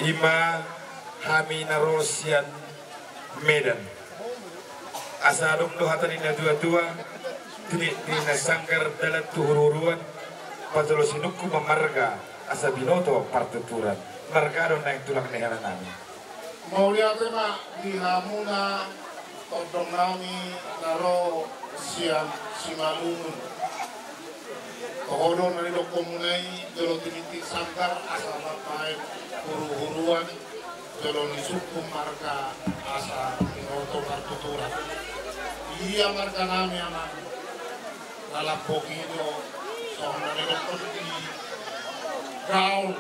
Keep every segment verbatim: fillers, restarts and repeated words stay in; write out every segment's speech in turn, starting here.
Ima hami na ro sian Medan. Asa adong do hata ni na tua-tua, titik ni na sanggar dalan tu huru-huruan, pajolo sinungkun ma marga asa binoto partuturan. Marga do naeng tulang ni hela nami. Mauliate ma di hamuna tondong nami na ro sian Simalungun. Toho do na nidokkonmuna i, jolo tiniti sanggar asa mambaen huru-huruan, jolo ni sungkun marga asa binoto partuturan. Ia marga nami amang, na lambok i do songon na nidokkon di gaol,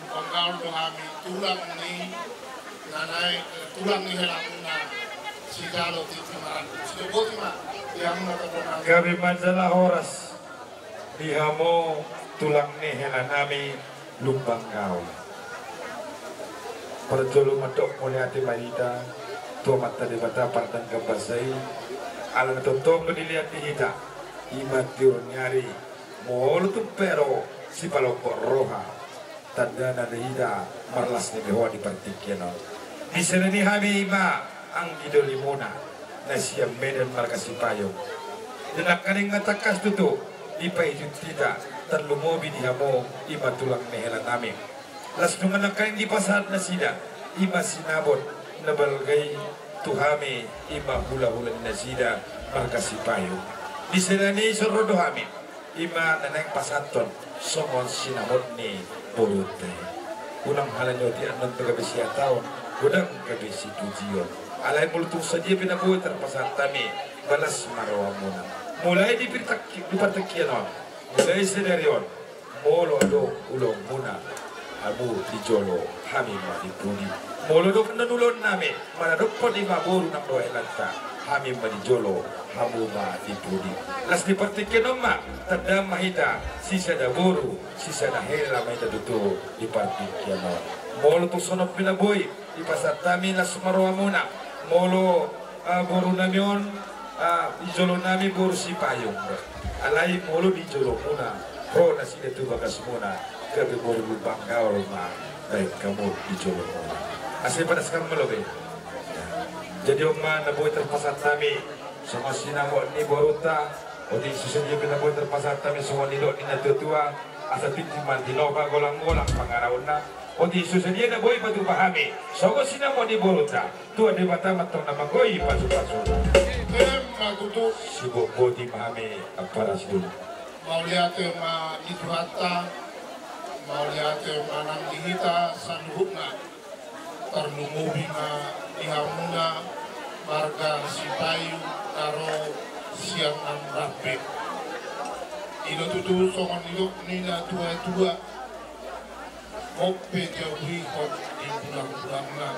panggaol do hami tulang ni na naeng, eh, tulang ni helamuna sijalo tintin marangkup. Sidok boti ma di hamuna tondong nami. Gabe ma jala horas di hamu tulang ni hela nami Lumban Gaol. Parjolo mandok mauliate ma hita tu Amanta Debata pardenggan basa i, ala na tongtong do dilehon di hita, ima tiur ni ari, molo tung pe ro sipalombot roha, tandana do hita marlas ni behoa di partingkian on. Di sada ni hami ima anggi dolimuna na sian Medan marga Sipayung. Di nangkaning na tangkas tutu dipaihut hita, tarlumobi di hamu ima tulang ni hela nami. Las nunga nangkaning dipasahat nasida ima sinamot na balga i tu hami ima hula-hula ni nasida marga Sipayung. Di sada ni i songon ro do hami ima na naeng pasahathon songon sinamot ni borunta i. Unang halani otik annon pe gabe sihataon, godang gabe sipujion. Alai molo tung sadia pe na boi tarpasahat hami, balas ma rohamuna. Mulai di partingki-, di partingkian on, mulai sadari on, molo adong ulaonmuna, hamu di jolo, hami ma di pudi. Molo adong annon ulaon nami maradophon ima boru nang dohot helanta, hami ma di jolo, hamu ma di pudi. Las di partingkian on ma tanda ma hita sisada boru, sisada hela ma hita tutu di partingkian on. Molo tung songon on pe na boi dipasahat hami, las ma rohamuna. Molo, ah, boru nami on, ah, di jolo nami boru Sipayung. Alai molo di jolomuna, ro nasida tu bagasmuna, gabe boru Lumban Gaol ma baen hamu di jolomuna. Asa padas hamu ma lobi. Jadi on ma na boi tarpasahat hami songon sinamot ni borunta, otik so sadia pe na boi tarpasahat hami songon nidok ni na tua-tua, asa tintin ma tinopa, golang-golang pangaraonna. Otik so sadia na boi patupa hami songon sinamot ni borunta, Tuhan Debata ma antong na manggohi pasu-pasu. Ima tutu. Sidok boti ma hami, ampara sidung. Mauliate ma di Tuhanta, mauliate ma nang di hita saluhutna. Tarlumobi ma di hamuna marga Sipayung na ro sian Amrambe. I do tutu songon nidok ni na tua-tua, hot pe jabu i hot di bulang-bulangna.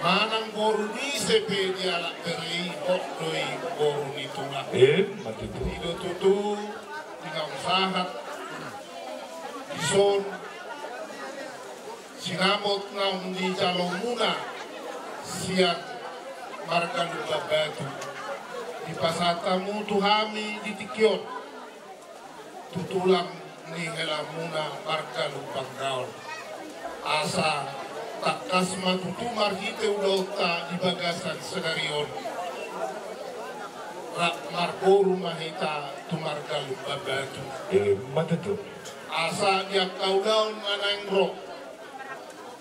Manang boru ni ise pe dialap bere i, hot do i boru ni tulang. Ima tutu. I do tutu, di naung sahat dison sinamot naung dijalomuna sian marga Lumban Batu, dipasahat hamu tu hami di tingki on tu tulang ni helamuna marga Lumban Gaol. Asa tangkas ma tutu marhite ulaonta di bagasan sadari on, rap marboru ma hita tu marga Lumban Batu. Ima tutu. Asa di angka ulaon na naeng ro,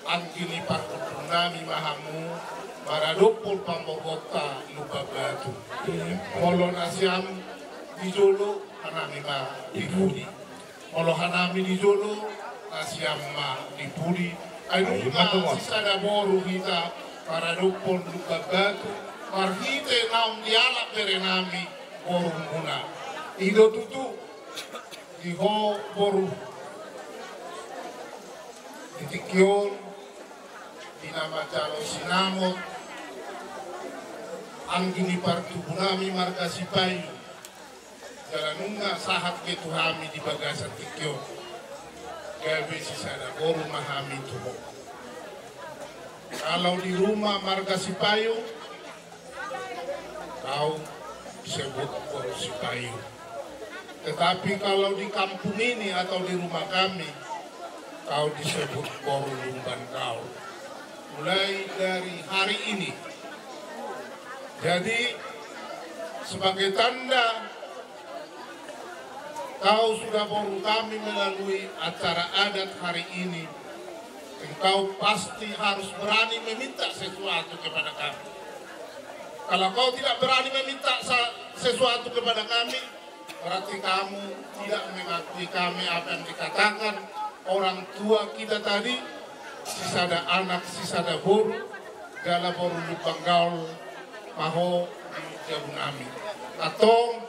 anggi ni parhundul nami ma hamu maradophon pamorgota Lumban Batu. Ima. Molo nasiam di jolo, hanami ma di pudi. Molo hanami di jolo, nasiam ma di pudi. Ai nunga sisada boru hita maradophon Lumban Batu, marhite naung dialap berenami borumuna. I do tutu. Di ho boru, di tingki on, di na manjalo sinamot, anggi ni partubu nami marga Sipayung, jala nunga sahat be tu hami di bagasan tingki on, gabe sisada boru ma hami tu ho. Kalau di rumah marga Sipayung, kau disebut boru Sipayung. Tetapi kalau di kampung ini atau di rumah kami, Kau disebut boru Lumban Gaol mulai dari hari ini. Jadi, sebagai tanda kau sudah boru kami melalui acara adat hari ini, engkau pasti harus berani meminta sesuatu kepada kami. Kalau kau tidak berani meminta sa-, sesuatu kepada kami, berarti kamu tidak mengakui kami apa yang dikatakan orang tua kita tadi, sisada anak, sisada boru, jala boru Lumban Gaol, ma ho di jabu nami. Antong,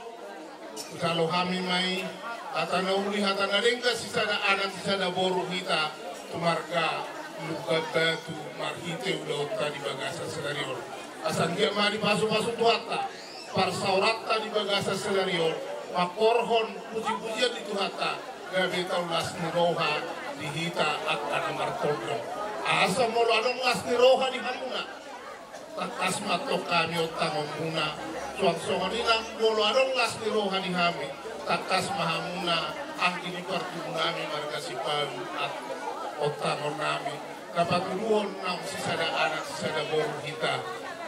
hujalo hami ma i, hata na uli, hata na denggan, sisada anak, sisada boru hita, tu marga Lumban Batu, marhite ulaonta di bagasan sadari on. Asa anggiat ma dipasupasu Tuhanta parsaoranta di bagasan sadari on, mangkorhon pujipujian di Tuhanta, gabe taon las ni roha di hita angka na martondong. Asa molo adong las ni roha di hamuna, tangkas ma antong hami ontangonmuna. Suang songon i nang molo adong las ni roha di hami, tangkas ma hamuna anggi ni partubu nami marga Sipalu, ontangon nami. Na patuduhon naung sisada anak sisada boru hita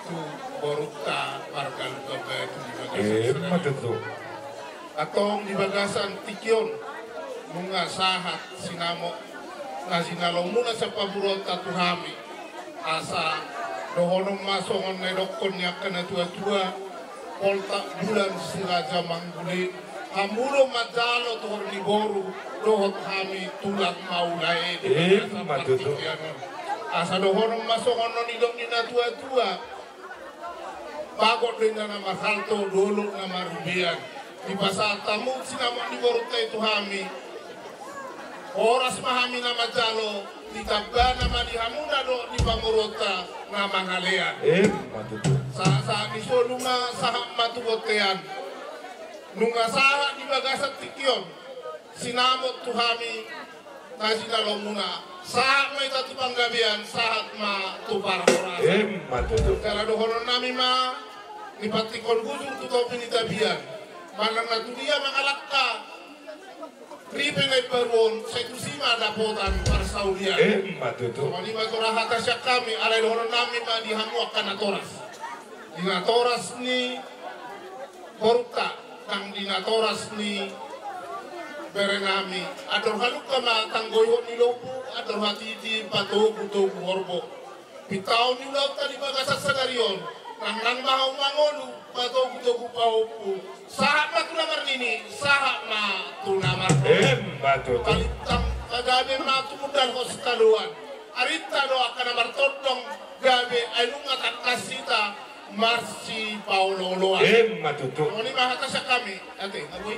tu borunta marga Lumban Batu di bagasan sadari on. Antong di bagasan tingki on nunga sahat sinamot na jinalomuna sian pamoruonta tu hami. Asa dohonon ma songon na nidokkon ni angka na tuatua, poltak bulan si raja manggule, hamu do manjalo tuhor ni boru, dohot hami tulang ma ulae di bagasan partingkian on. Asa dohonon ma songon na nidok ni na tuatua, bagot do inna na marhalto, dolok na marhubean. Dipasahat hamu sinamot ni borunta i tu hami. Horas ma hami na manjalo, ditambana ma di hamuna dohot di pamoruonta na mangalean. Sahat-sahat ni solu ma sahat ma tu bontean. Nunga sahat di bagasan tingki on sinamot tu hami na jinalomuna, sahat ma hita tu panggabean, sahat ma tu parhorasan. Jala dohonon nami ma, dipantikhon hujur tu topi ni tapian, manang na tudia mangalangka ripe na imbaru on, sai tusi ma dapotan parsaulian. Songon i ma torang hata sian hami, alai dohonon nami ma di hamu angka natoras, di natoras ni borunta nang di natoras ni bere nami. Andor halumpang ma tanggoihon ni lombu, andor hatiti patogutogu horbo. Pintaon ni ulaonta di bagasan sadari on, nang, nang ma hamu mangolu, patogutogu pahompu. Sahat ma tu na marnini, sahat ma tu na marnono. Balintang pagabe ma tumundalhon sitadoan. Arinta do angka na martondong gabe, ai nunga tangkas hita marsipaolooloan. Songon i ma hata sian hami. Ate, abo i.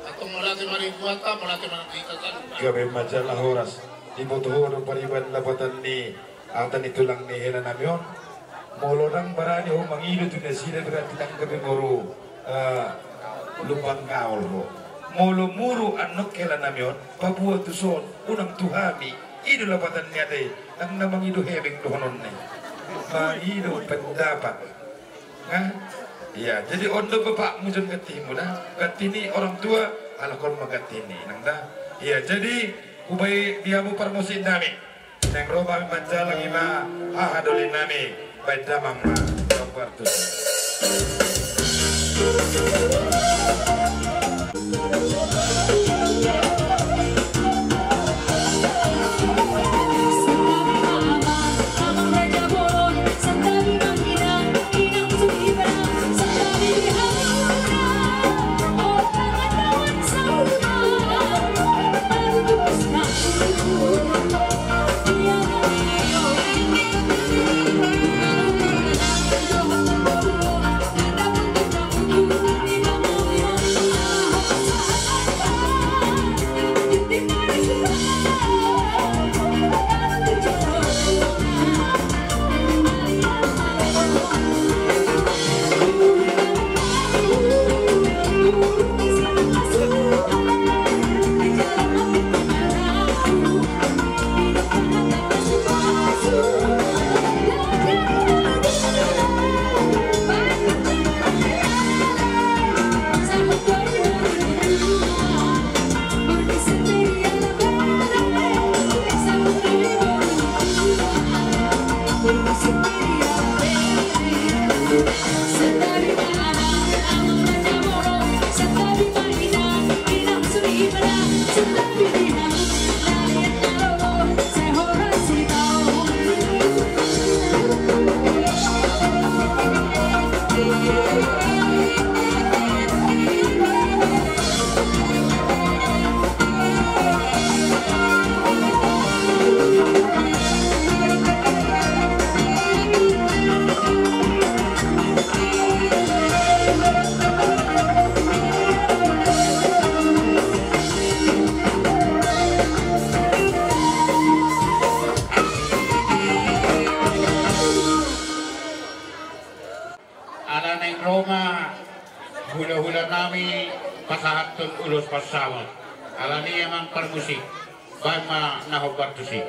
Antong mauliate ma di Tuhanta, mauliate ma di hita saluhutna. Gabe ma jala horas. Diboto ho do pariban lapatan ni hata ni tulang ni hela nami on. Molo ndang barani ho mangido tu nasida, berarti ndang gabe boru, eh, Lumban Gaol ho. Molo muru annon hela nami on, paboa tuson, unang tu hami, i do lapatan ni hata i, ndang na mangido hebeng dohononna i. Mangido pendapat. Nah, iya, jadi on do bapakmu jala gantimu da. Ganti ni orang tua, halak on ma ganti ni inang da. Iya, jadi hubaen di hamu parmusik nami. Naeng ro hami manjalang i ma haha doli nami, baen damang ma. Sabar tu. pasahathon ulos pansamot. Alani i amang parmusik, baen ma na hombar tusi.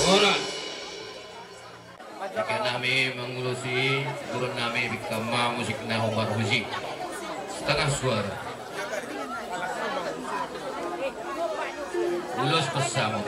Horas. Dengke nami mangulosi, buron nami, bingkam ma musik na hombar tusi. Setengah suara. Ulos pansamot.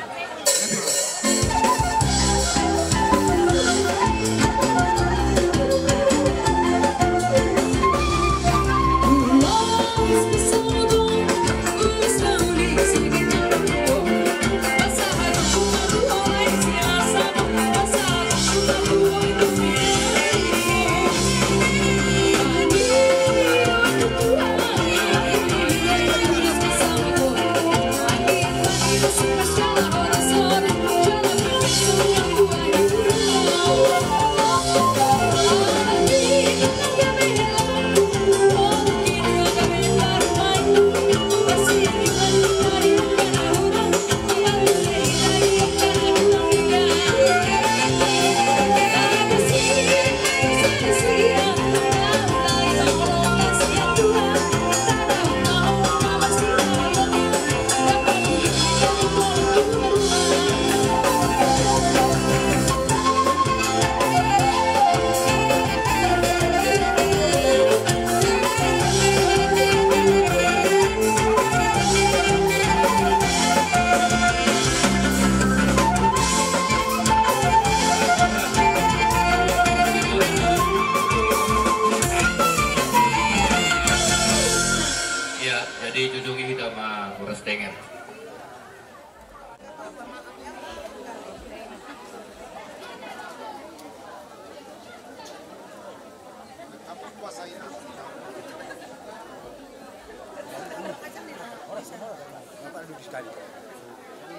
Ia, jadi jujungi hita ma Polres Tenger.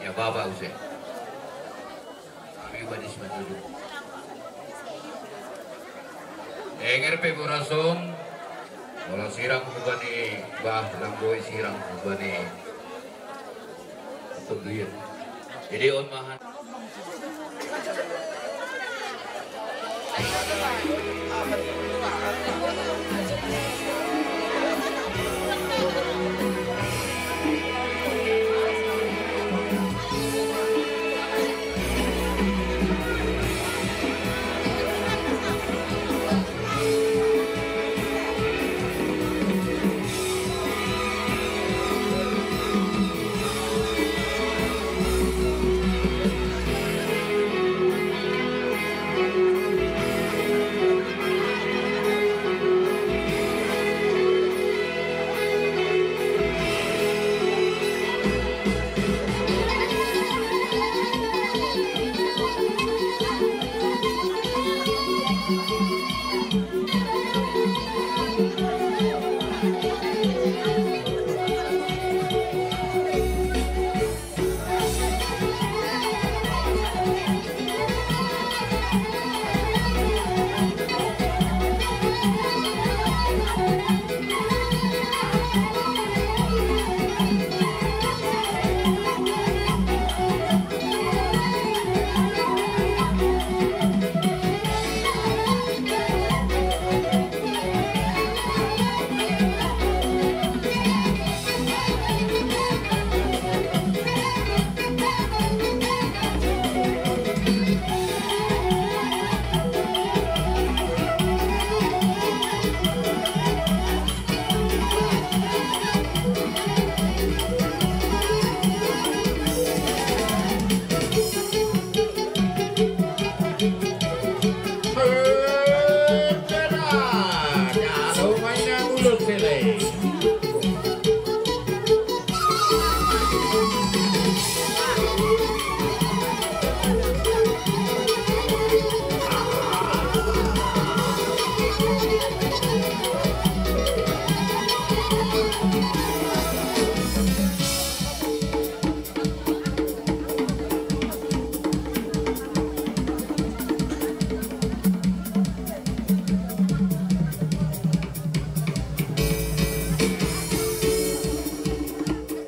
Ia, Bapak use. Kami uba di siman tujuh. Tenger pe boras on. Bolas sirang uba ni bah, lang boi sirang uba ni. Jadi on mahan.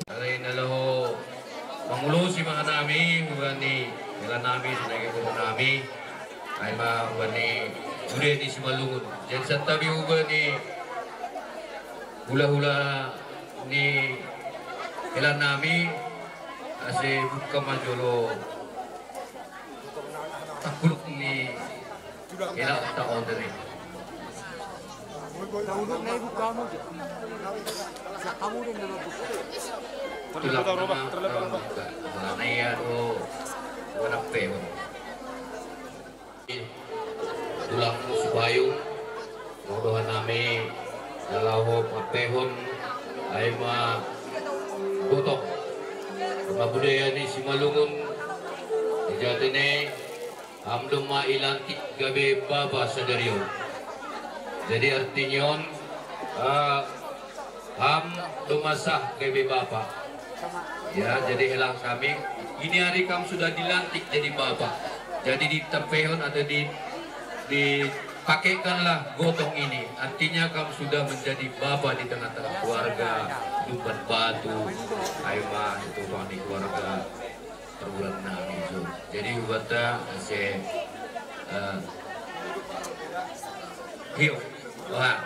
Alai na laho mangulosi ma hami hubahen ni hela nami, sian na gabe boru nami. Ai ma hubahen ni sude ni Simalungun. Jadi santabi hubahen ni hulahula ni hela nami, ase buka ma jolo tangkuluk ni hela ta on tadi. Tulang na, tulang na ia do manampe. Tulang Sipayung, na dohonon nami na laho pampehon, ai ma gotong. Ima budaya ni Simalungun, di Jawa Tengah, ham do ma ilantik gabe bapa sadari on. Jadi artinya on, eh, ham do ma sah gabe bapa. Ya, jadi hela hami, ini hari kam sudah dilantik jadi bapa. Jadi ditampehon atau di, dipakaikanlah gotong ini. Artinya kam sudah menjadi bapa di tengah-tengah keluarga, di umpan batu, ai ma, di tengah keluarga. Perguruan nami jo. Jadi hubanta ase, eh, hiu. Wah.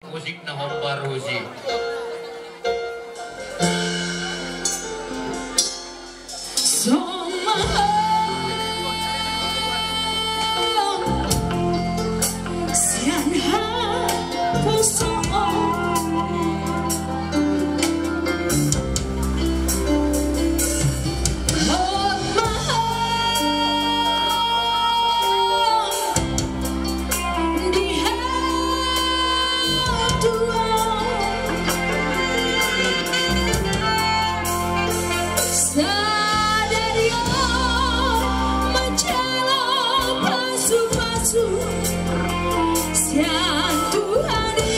Musik na hombar uji. Sadari on manjalo pasupasu sian Tuhan i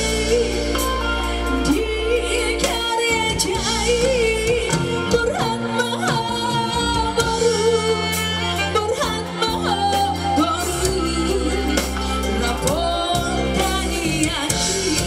di gareja i. Borhat ma ho boru, borhat ma ho boru, na pontani aki.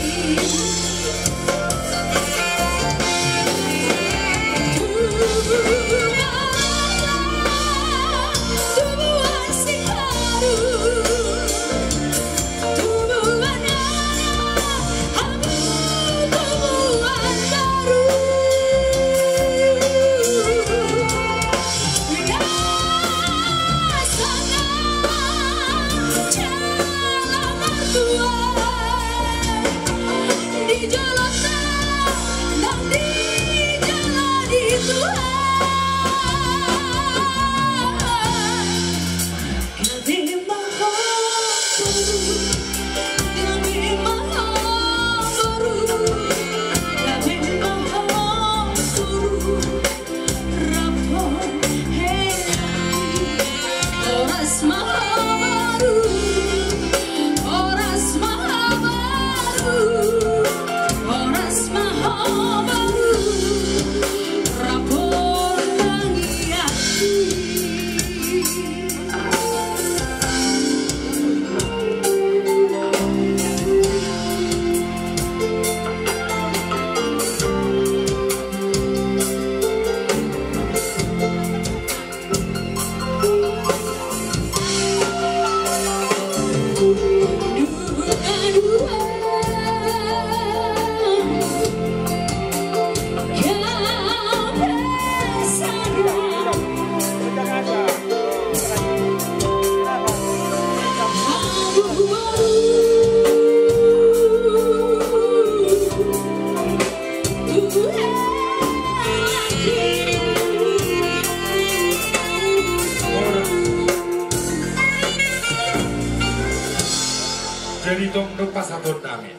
Jadi adong do pasahatonnami.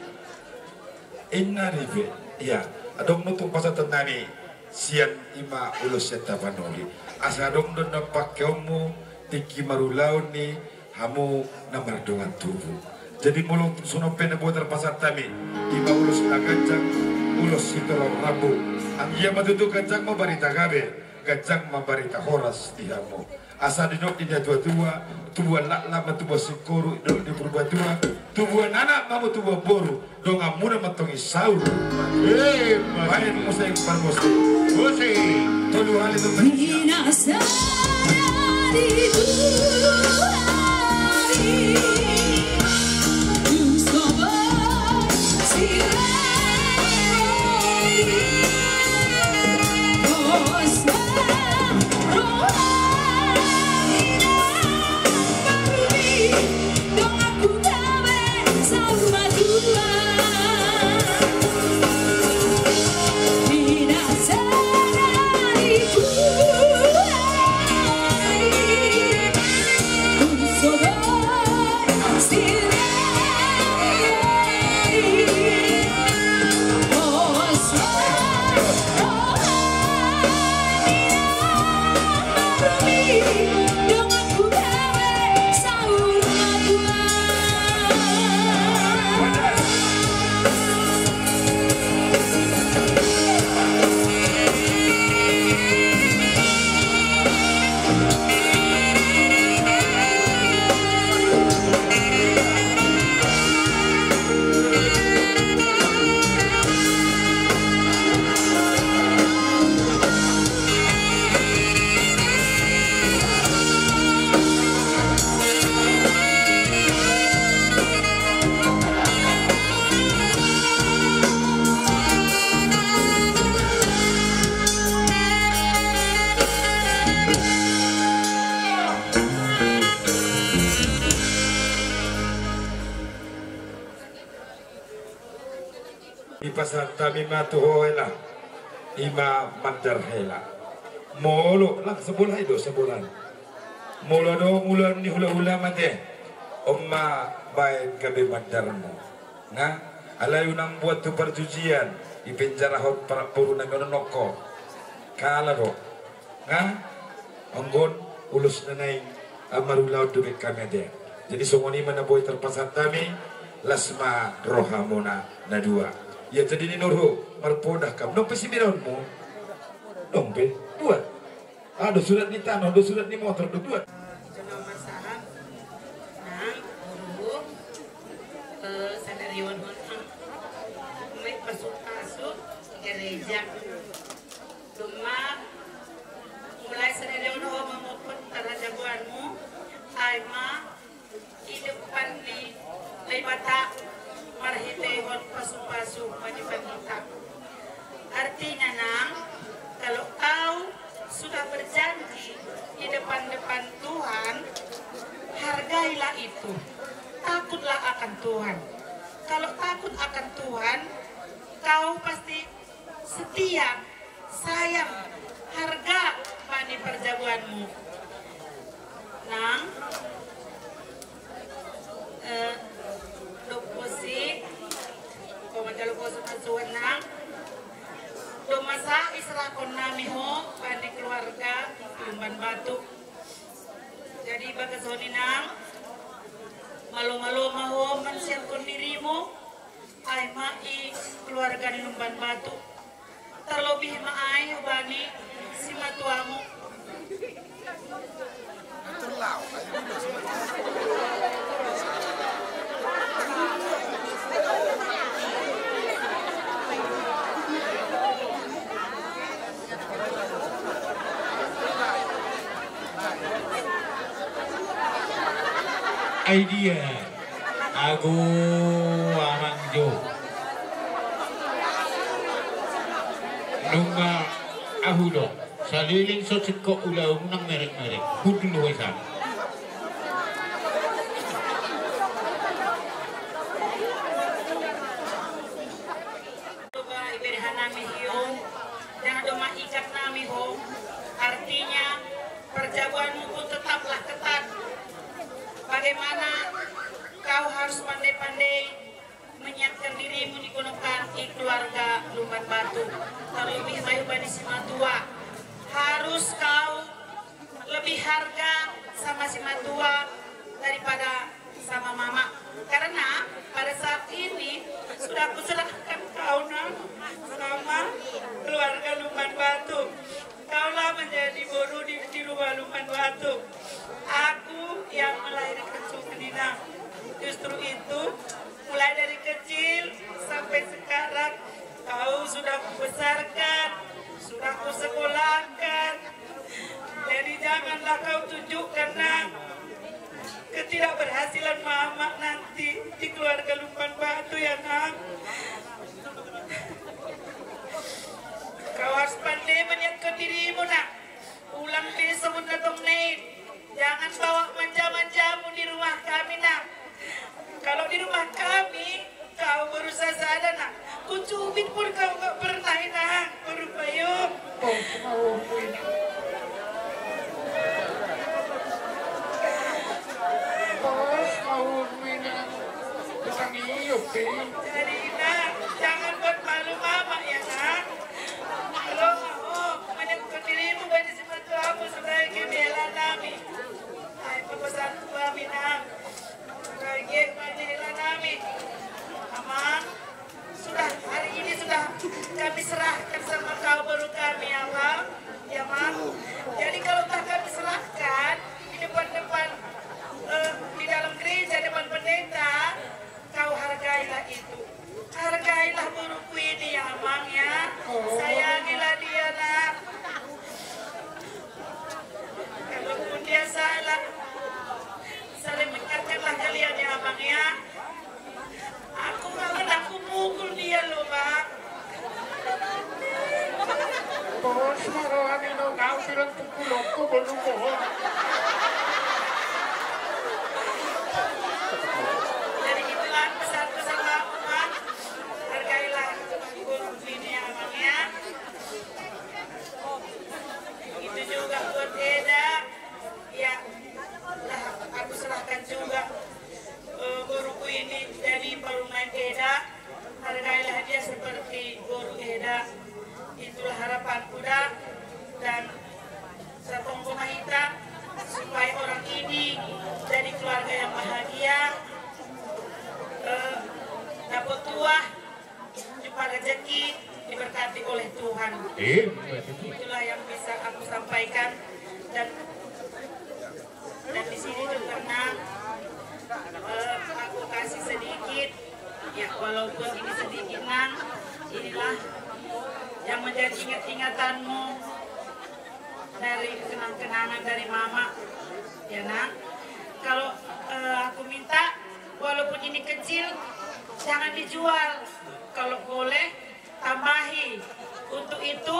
Inna ripe, ia, adong do tung pasahatonnami sian i ma ulos sian Tapanuli. Asa adong do na pangkeonmu tingki marulaon ni hamu na mardongan tubu. Jadi molo songon on pe na boi tarpasahat hami, i ma ulos na ganjang, ulos sitorop rambu. Anggiat ma tutu ganjang ma barita gabe, ganjang ma barita horas di hamu. Asa didok di natuatua, tubuan laklak ma tubuan singkoru, didok di purbatua, tubuan anak ma hamu tubuan boru, donganmuna ma antong i saur. Eh, baen muse parmose. Muse. Tolu hali tu. Dipasahat hami ma tu ho hela, i ma mandar hela. Molo, lah, sabola i do, sabola. Molo adong ulaon ni hulahula ma te, on ma baen gabe mandarmu. Nga, alai unang buat tu parjujian, dipenjarahon parak boru nami on nongko. Kalah do. Nga, anggo on ulos na naeng, ah, marulaon dope hami ate. Jadi songon i ma na boi tarpasahat hami, las ma rohamuna na dua. Ia jadi ninna roha, marpoda hamu, adong pe simbiraonmu? Adong pe, buat. Adong surat ni tano, adong surat ni motor, adong, buat. Itu nama sahat. Nang, guru, eh, sadari on, nang. Mai pasu-pasu gereja. Dung ma mulai sadari on ho mangopot parjabuanmu, ai ma di depan ni Debata marhitehon pasu-pasu ma di pangitak. Artinya, nang, kalau kau sudah berjanji di depan-depan Tuhan, hargailah itu. Takutlah akan Tuhan. Kalau takut akan Tuhan, kau pasti setia, sayang, harga ma di parjabuanmu. Nang, eh, dok bosi, kau manjalo bosi masuan, nang. Dung masa diserahkon nami ho, baen di keluarga Lumban Batu. Jadi, bagas on, nang, malo-malo ma ho mansiapkon dirimu, ai ma i keluarga ni Lumban Batu. Tarlobih ma ai hubani simatuamu. Ai dia, ago amang jo. Nunga ahu do, saleleng so singkop ulaonmu nang merek-merek. Hundul do ho i san. Coba ibere hanami hiu, jangan doma ikat nami ho. Artinya, perjabuanmu pun tetaplah ketat. Bagaimana Kau harus pandai-pandai menyiapkan dirimu di kehidupan di keluarga Lumban Batu. Terlebih bayu bani simatua. Harus kau lebih harga sama simatua daripada sama mama. Karena pada saat ini sudah kuserahkan kau, Nang, sama keluarga Lumban Batu. Kaulah menjadi boru di, di rumah Lumban Batu. Aku yang melahirkan sungai, Nang. Justru itu, mulai dari kecil sampai sekarang, kau sudah kubesarkan, sudah kusekolahkan. Jadi janganlah kau tunjukkan, Nang, ketidakberhasilan mama nanti di keluarga Lumban Batu, ya, Nang. Kau harus pandai menyiapkan dirimu, Nang. Ulang be songon na tong naeng. Jangan bawa manja-manjamu di rumah kami, Nang. Kalau di rumah kami, kau berusaha sana, Nang. Kucubit pun kau nggak pernah, Nang. Baru bayum. Pos ma umurmu, Inang. Pos ma umurmu, Inang. Tukang iyo pe. Jadi, Nang, jangan buat malu mama, ya, Nang. Kalau mau, menyiapkan dirimu bagi si mertuamu sebagai pembela nami. Ai, pepesan tua, Inang. Sebagai pembela nami. Amang, sudah, hari ini sudah kami serahkan sama kau boru kami, Amang. Ya, Mang. Jadi kalau tak kami serahkan di depan-depan, eh, di dalam gereja, depan pendeta, kau hargailah itu. Hargailah boruku ini, ya, Amang, ya. Sayangilah dia, Nak. Kalaupun dia salah, saling mengingatkanlah kalian, ya, Amang, ya. Aku nggak pernah kupukul dia loh, Pak. Pos ma roha ni, Nang, au bilang pukul aku, belum bohong. Jadi itulah pesanku sama Amang. Hargailah boru ini, ya, Amang, ya. Itu juga buat Eda. Ya, lah, aku serahkan juga, eh, boruku ini jadi parumaen Eda. Hargailah dia seperti boru Eda. Itulah harapanku, Da. Dan satonggo ma hita supaya orang ini jadi keluarga yang bahagia, eh, dapat tuah, jumpa rezeki, diberkati oleh Tuhan. Iya. Itulah yang bisa aku sampaikan. Dan, dan di sini juga, Nang, eh, aku kasih sedikit, ya, walaupun ini sedikit, Nang, inilah yang menjadi ingat-ingatanmu dari kenang-kenangan dari Mama, ya, Nang. Kalau, eh, aku minta, walaupun ini kecil, jangan dijual. Kalau boleh, tambahi. Untuk itu,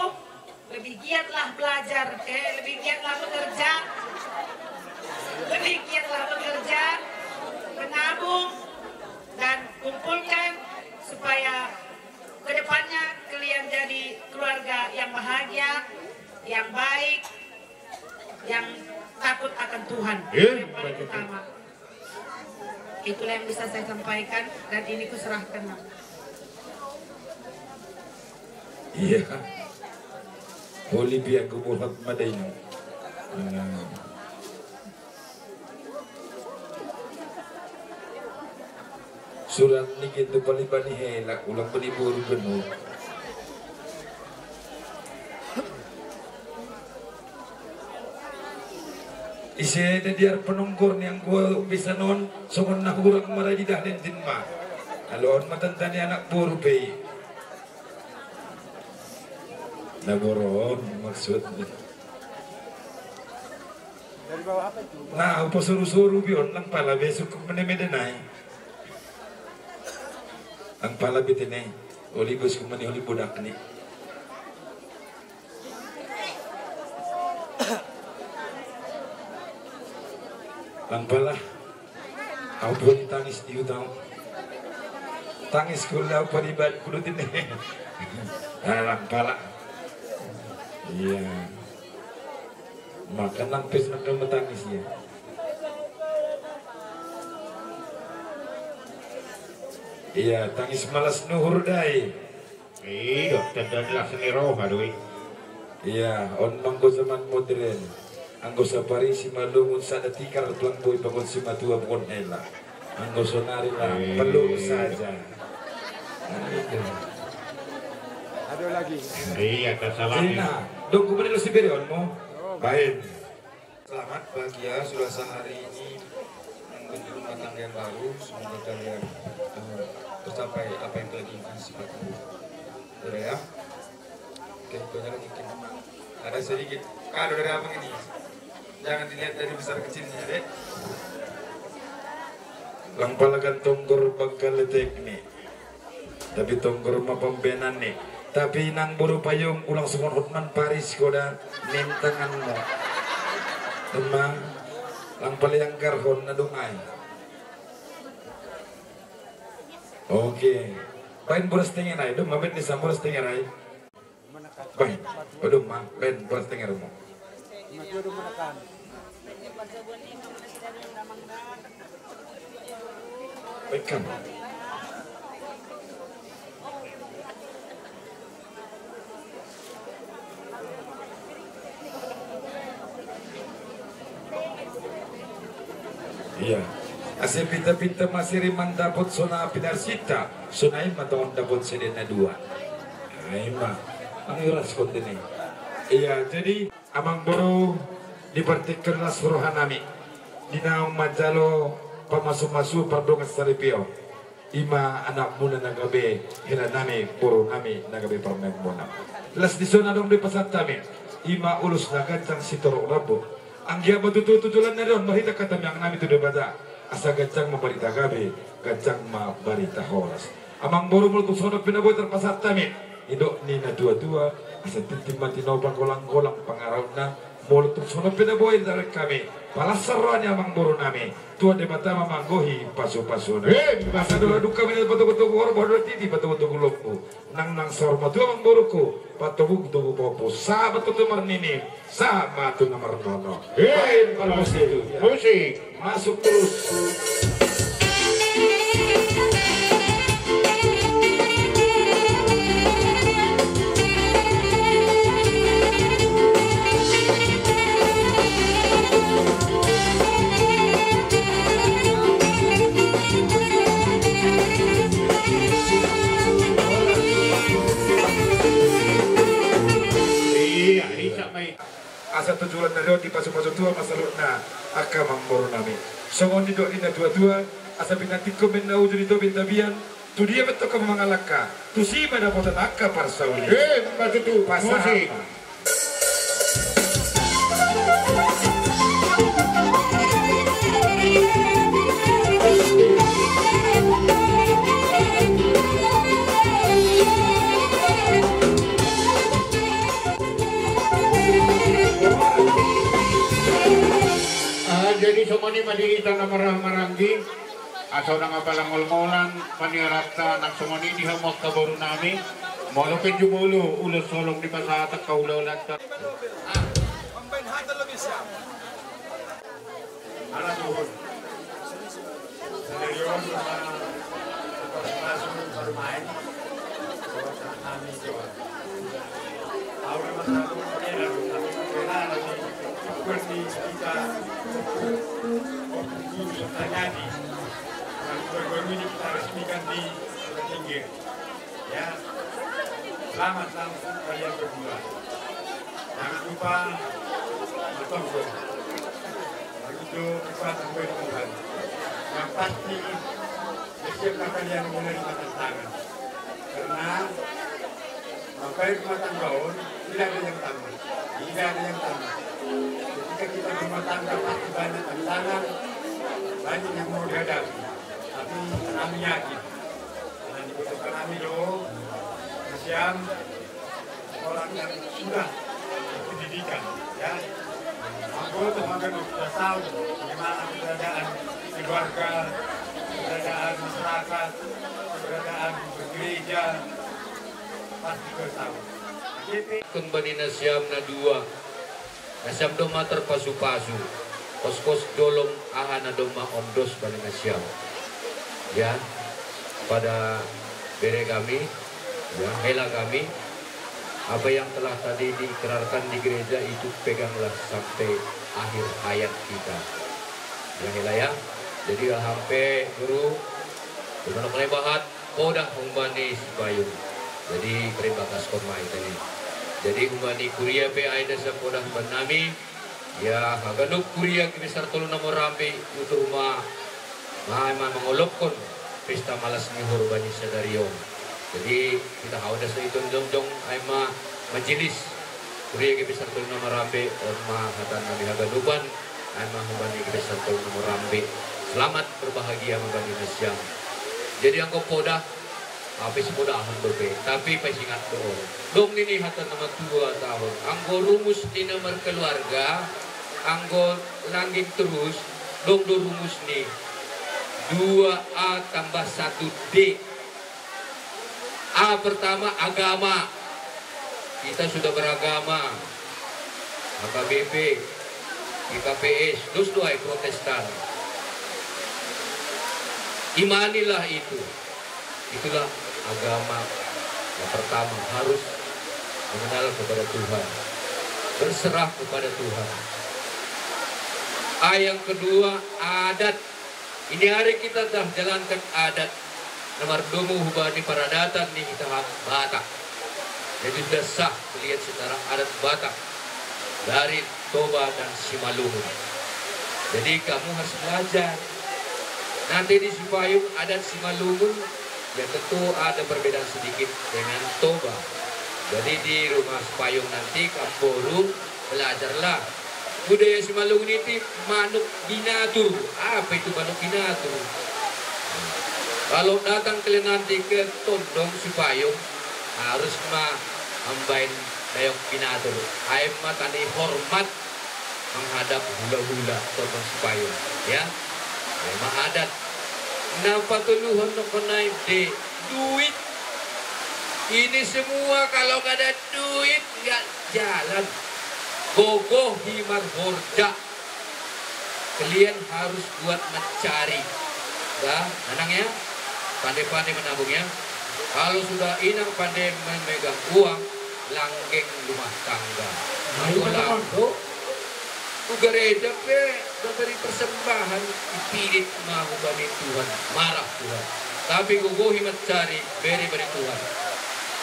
lebih giatlah belajar, eh, lebih giatlah bekerja, lebih giatlah bekerja, menabung, dan kumpulkan supaya kedepannya kalian jadi keluarga yang bahagia, yang baik, yang takut akan Tuhan. Iya, yang paling utama. Itulah yang bisa saya sampaikan dan ini kuserahkan, Nang. Iya. Holan biar gue buat madain. Nah. Surat ni gitu pali bani hela, ulang bani boru benu. Ise da diar penonggor ni anggo bisa non songon na hurang maradi dah dentin ma. Alon ma tentani anak boru pe. Na boron maksudnya. Nah, upa soru-soru bion lang pala besok menemede nai. Lang pala bete nai. Oli bos kumani oli bodak ni. Lang pala. Au pun tangis di utang. Tangis kula au pun ibat kudutin. Lang pala. Iya. Maka nang pes nang matangis ya. Iya, tangis malas ni uhur da i. Iya, tanda las ni roha do i. Iya, on ma anggo zaman modern. Anggo saparisi ma lungun sada tikar tuan boi, bagot simatua bagot hela. Anggo sonari lah, iya, peluk saja. Ada lagi. Iya, tak salah. Jadi, nah, dong, gubernur si beri on mo. Baik. Selamat, bahagia, sudah sehari ini membentuk rumah tangga yang baru. Semoga kalian, eh, tercapai apa yang kalian inginkan, sifatnya. Udah ya? Oke, itu aja lagi. Ada sedikit kado dari abang ini. Jangan dilihat dari besar kecilnya, dek. Lang pala gantung gor bangkal teknik. Tapi tonggor ma pambaenan ni. Tapi nang boru payung, ulang songon hotman paris ho da, nem tanganmu. Emma, lang pala ianggarhon na dung ai. Oke. Baen boras tenger ai, dung mamet ni sam boras tenger ai. Baen, dung ma, baen boras tengermu. Baen kan. Iya. Asa pinta-pinta masiri mandapot sona pinarsinta, sona i ma tong dapot sede na dua. Ai ma. Ang iras konten i. Iya, jadi Amang boru, di partingkian las roha nami, di naung manjalo pamasu-masu pardongan saripeon, ima anakmuna na gabe hela nami, boru nami na gabe parumaenmuna. Las dison adong do pasahat hami, ima ulos na ganjang sitorop rambu. Anggiat ma tutu tu joloan ni ari on marhite hata tangiang nami tu Debata, asa ganjang ma barita gabe, ganjang ma barita horas. Amang boru, molo tung songon on pe na boi tarpasahat hami, nidok ni na tua-tua, asa tintin ma tinopa, golang-golang pangarahutna. Molo tung songon on pe na boi tarbahen hami, palas roha ni amang boru nami, Tuhan Debata ma manggohi pasu-pasuna. Asa dohot dung hami na patogu-togu horbo, dohot titi patogu-togu lombu. Nang, nang saur matua amang boruku, patogu-togu pahompu, sahat ma tu na marnini, sahat ma tu na marnono. Baen parmusik. Musik. Masuk terus. Iya, bisa, mai. Asa tu joloan ni ari on dipasu-pasu Tuhan ma saluhutna angka amang boru nami. Songon nidok ni na tua-tua, asa pinantikkon ma inna uju di topi tapian, tu dia pe tongka mangalangka, tusi ma dapotan angka parsaulian. Eh, ima tutu. Pasahat ma. Musik. Ah, jadi songon i ma di hita na marhaha maranggi, asa unang apala ngolngolan paniaranta nang songon i di hamu angka boru nami, molo pe jumolo ulos holong dipasahat angka ulaulanta. Ala tuhun. Sadari on, eh, pasu-pasu parumaen. Kami jua. Au memang selalu kami kira lagi seperti kita. Waktu itu sudah terjadi. Lalu baru-baru ini kita resmikan di Kota Pinggir. Ya, selamat, selamat untuk kalian berdua. Jangan lupa bertongkol. Begitu kekuatan dari Tuhan. Yang pasti, setiap kalian menerima tantangan. Karena apa yang rumah tangga on, tidak ada yang tamat. Tidak ada yang tamat. Ketika kita berumah tangga, pasti banyak tantangan, banyak yang mau dihadapi. Tapi kami yakin, dengan dibutuhkan kami do, kasihan orang yang sudah berpendidikan, ya. Mampu untuk makan, sudah tahu bagaimana keberadaan keluarga, keberadaan masyarakat, keberadaan gereja, pasti sudah tahu. Jadi, kembali nasiam na dua. Nasiam do ma tarpasu-pasu, koskos jolom aha na do ma ondos bani nasiam. Ya. Pada bere kami, ya, hela kami, apa yang telah tadi diikrarkan di gereja itu peganglah sampai akhir hayat kita. Ya, hela ya. Jadi, sampe guru, di mana kalian bahat, poda humbani Sipayung. Jadi, terima kasih hormat ini. Jadi, humbani kuria pe ai da sa poda humbani nami, ya, haganup kuria Gebitar Tolu Nomor Rambe, utuh ma, ma, ma mangolophon pesta malas ni horban i sadari on. Jadi, hita hau da sa i jongjong, ai ma majelis kuria Gebitar Tolu Nomor Rambe, on ma hata nami haganupan, ai ma humbani Gebitar Tolu Nomor Rambe. Selamat berbahagia humbani nasiam. Jadi, anggo poda, Ape sipodahon dope, tapi pasingat do on. Dung nini hata na matua taon, anggo rumus ni na markeluarga, anggo langgeng terus, dung do rumus ni dua A tambah satu D. A pertama agama. Kita sudah beragama. H K B P, I K P S, dos do ai Protestan. Imanilah itu. Itulah agama yang pertama, harus mengenal kepada Tuhan, berserah kepada Tuhan. A yang kedua, adat. Ini hari kita telah jalankan adat na mardomu humbani paradatan ni hita Batak. Jadi sudah sah kalian secara adat Batak dari Toba dan Simalungun. Jadi kamu harus belajar. Nanti di Sipayung adat Simalungun, ya tentu ada perbedaan sedikit dengan Toba. Jadi di rumah Sipayung nanti kamu baru belajarlah. Budaya Simalungun i manuk binatur. Apa itu manuk binatur? Kalau datang kalian nanti ke tondong Sipayung, harus ma mambaen dayok binatur. Ai ma tanda hormat menghadap hula-hula tondong Sipayung, ya. Ai ma adat. Na patoluhon nangkin nai, D, duit. Ini semua kalau nggak ada duit, nggak jalan. Gogohi marhorja. Kalian harus kuat mencari. Ya, tenang ya. Pandai-pandai menabung ya. Kalau sudah inang pandai memegang uang, langgeng rumah tangga. Nah, itu. Anggo teman, laku, tu gereja pe memberi persembahan, dipirit ma humbani Tuhan, marah Tuhan. Tapi gogohi mencari, bere bani Tuhan.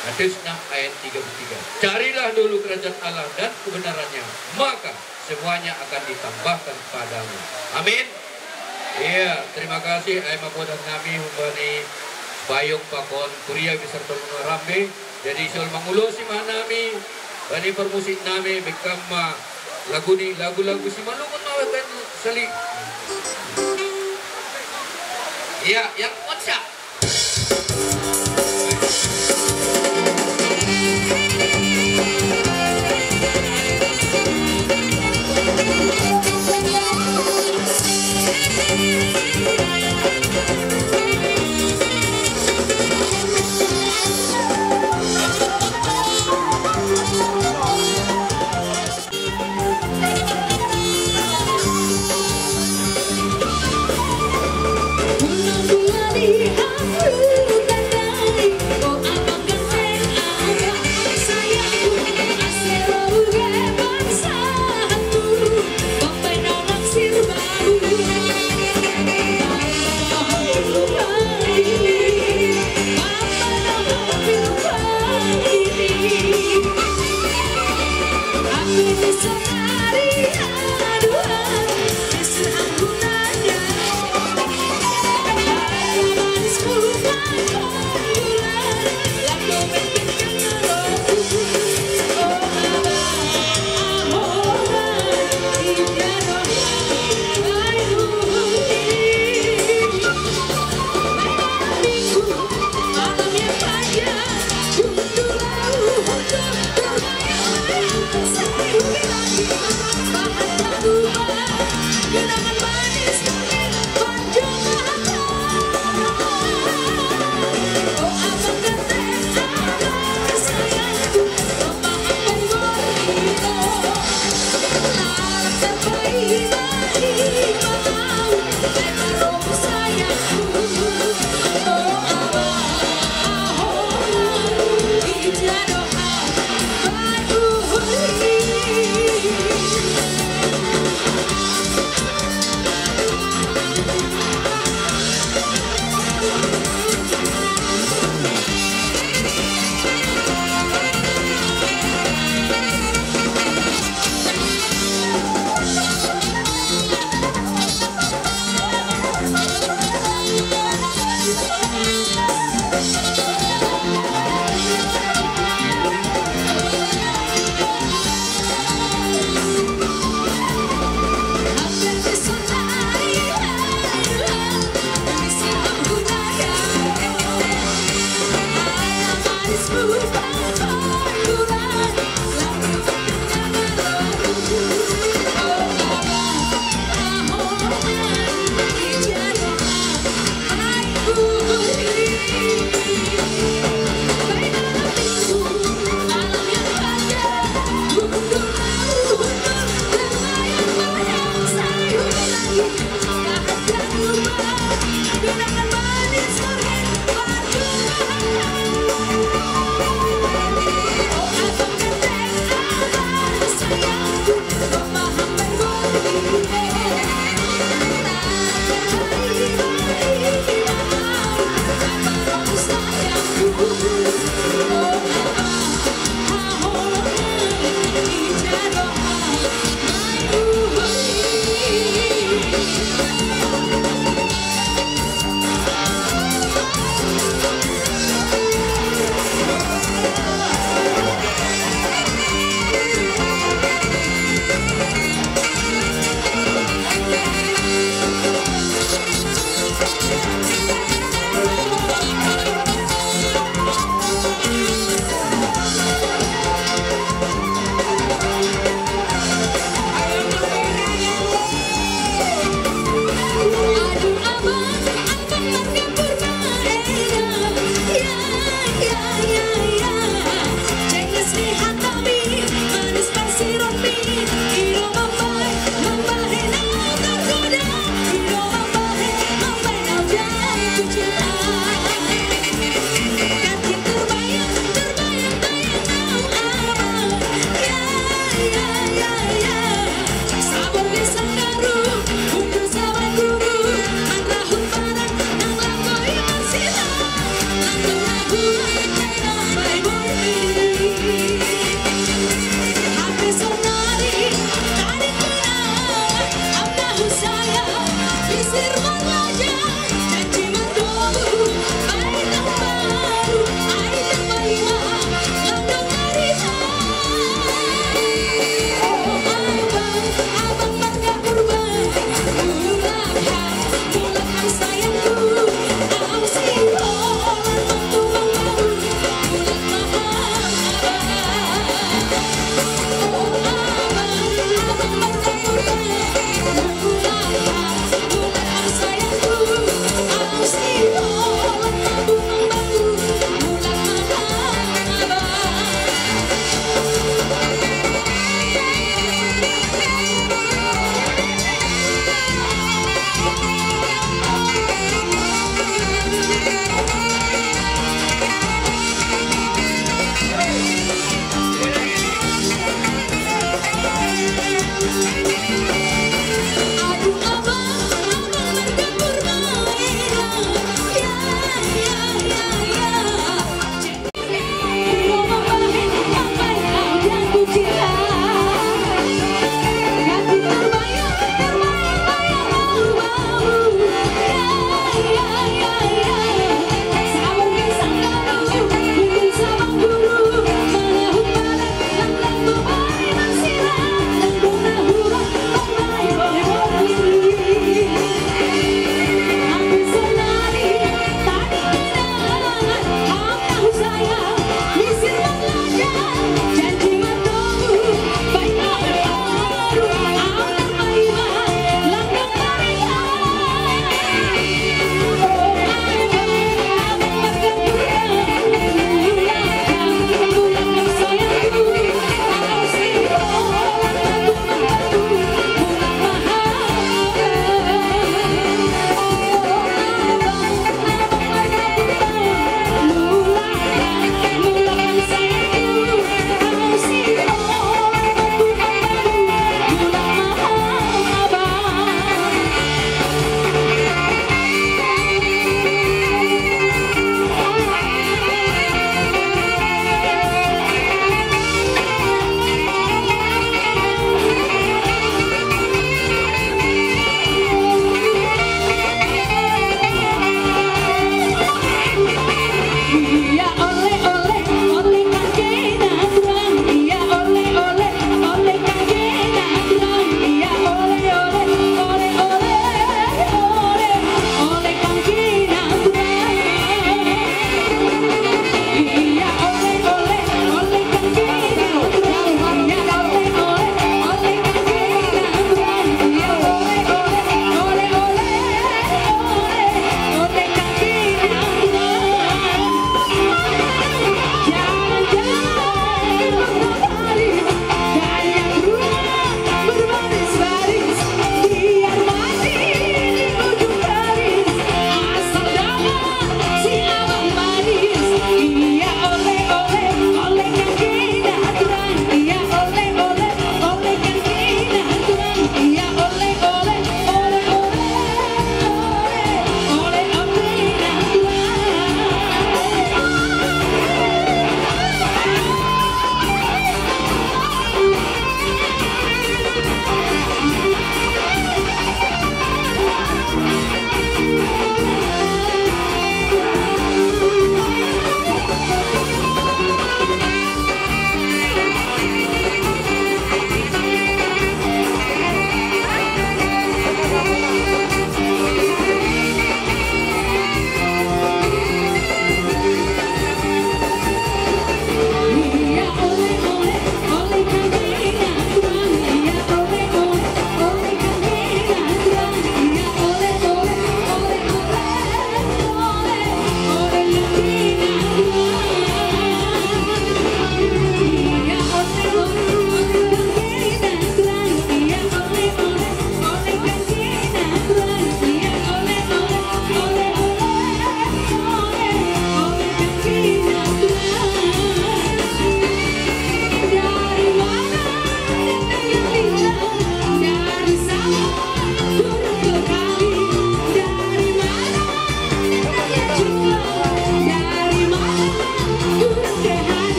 Matius enam ayat tiga puluh tiga. Carilah dulu kerajaan Allah dan kebenarannya, maka semuanya akan ditambahkan padamu. Amin. Iya, terima kasih. Ai ma poda nami humbani Sipayung pakon kuria Gebitar Tolu Nomor Rambe. Jadi siol mangulosi ma nami, bani parmusik nami, bengkam ma lagu ni, lagu-lagu Simalungun ma baen sali. Iya, yang kuat siap.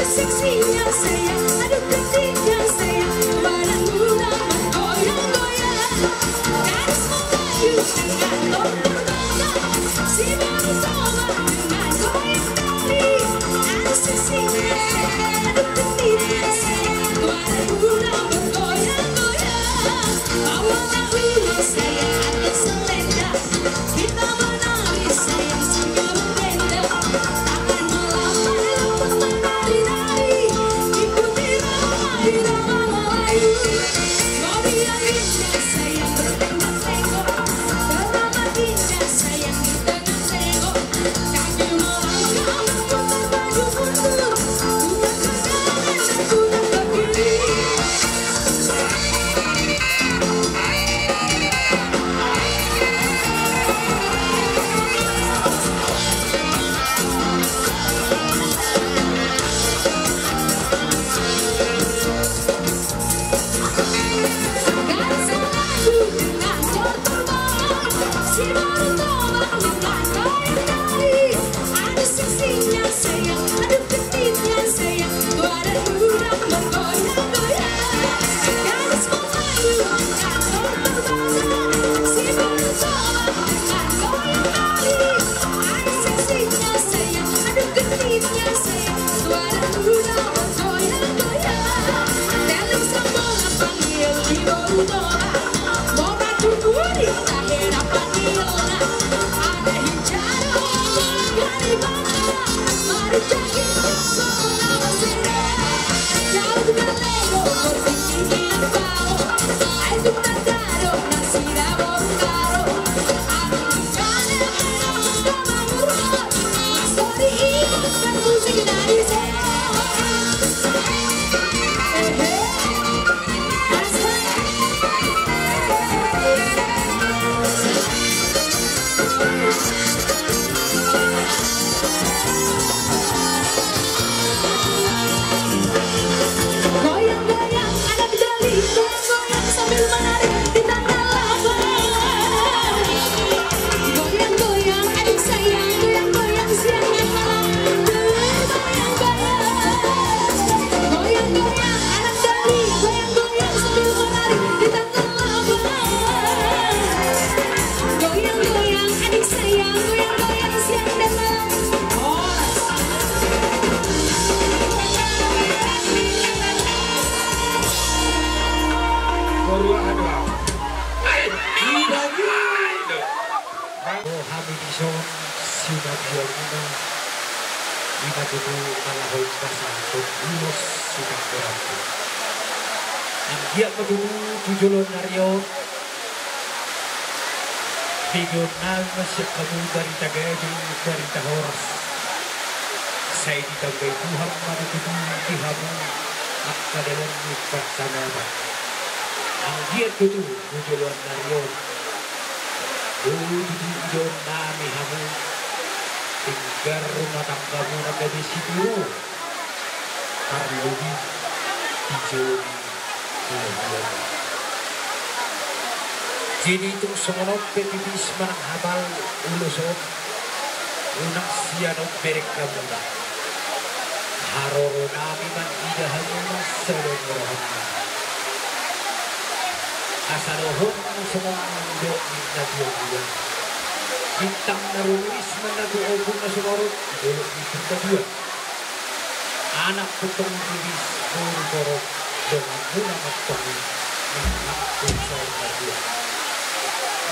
Seksinya sayang, aduh, cantiknya sayang, badanmu tak bergoyang-goyang. Gadis Melayu dengan tortor badak, si baru tobat dengan goyang tali. Aduh, seksinya sayang, aduh, cantiknya sayang, badanmu tak bergoyang-goyang. Bawa tak ulang sayang, atas selendang. Kita menari sayang sambil berdendang. Tangan melambai, lambung menari-nari. Ikuti irama, irama Melayu. Goyang indah sayang bertengger-tengger. Teramat indah sayang bertengger-tengger. Kaki melangkah memutar maju mundur. Putar ke kanan dan putar ke kiri. Goyang-goyang anak dali, goyang-goyang sambil menari di tangga lapang. Goyang-goyang adik sayang, goyang-goyang siang dan malam. Goyang-goyang anak dali, goyang-goyang sambil menari di tangga lapang. Goyang-goyang adik sayang, goyang-goyang siang dan malam. Horas. Baru ada. Hai. Hai. Hai. Hai. Hami dison, sinabiamuna, ima tutu na laho pasahathon ulos sian goramuna. Anggiat ma tutu tu joloan ni ari on, begeonnami ma sian hamu barita gabe, barita horas. Sai ditambai Tuhan ma tutu di hamu angka dalan ni partanabang. Anggiat tutu tu joloan ni ari on, tutu idaonnami hamu, tinggal rumah tanggamuna gabe situru, tarlobi di joloan ni ari on. Jadi tung songon on pe pipis manang hapal ulos on, unang sian on bereng hamuna. Haroronami ma ida hamuna sadari on rohanami. Asa dohot ma songon nidok ni natuatua. Bintang na rumiris ma na tu ombun na sumorop di dolok ni Purbatua. Anak pe tong riris, boru torop, donganmuna ma tong i, memang tung saur matua.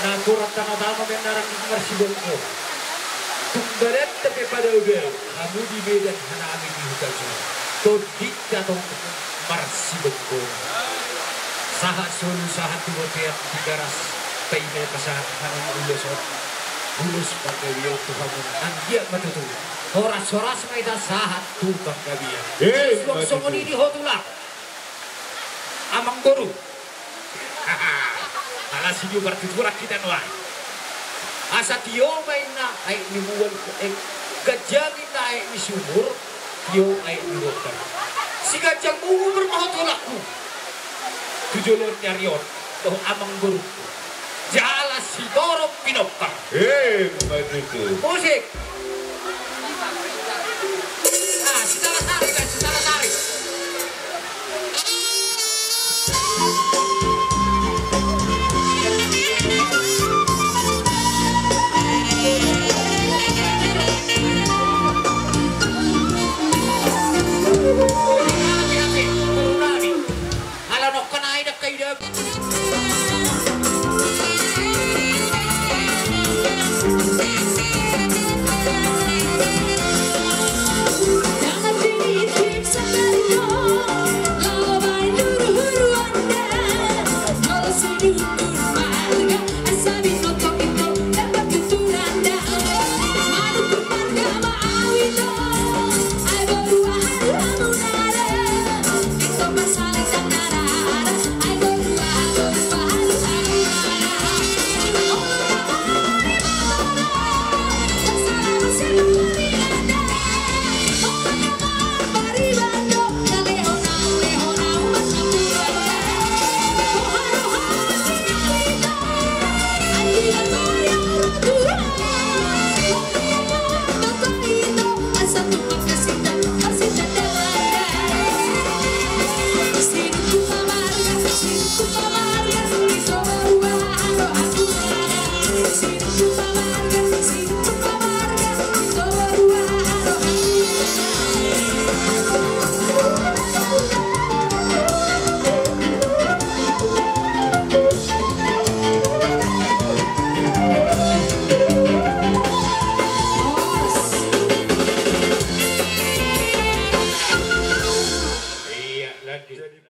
Natural tano tama menarang di marsibongko. Tung badanta pe padao-dao, hamu di Medan, hanami di Hutajulu. Tondinta tong marsibongko. Sahat solu sahat tu bontean Tigaras, paima pasahat hanami ulos on. Ulos panggabean tu hamu, anggiat ma tutu horas-horas ma hita sahat tu panggabean. Eh, suang songon i di ho tulang, amangboru. Ala si di partuturan hita nuaeng. Asa tio ma inna aek ni mual, eh, ganjang inna aek ni sumur, tio aek ni rotan. Siganjang umur ma ho tulangku tu joloan ni ari on, dohot amangborungku. Jala sitorop pinompar. Eh, ima tutu. Musik.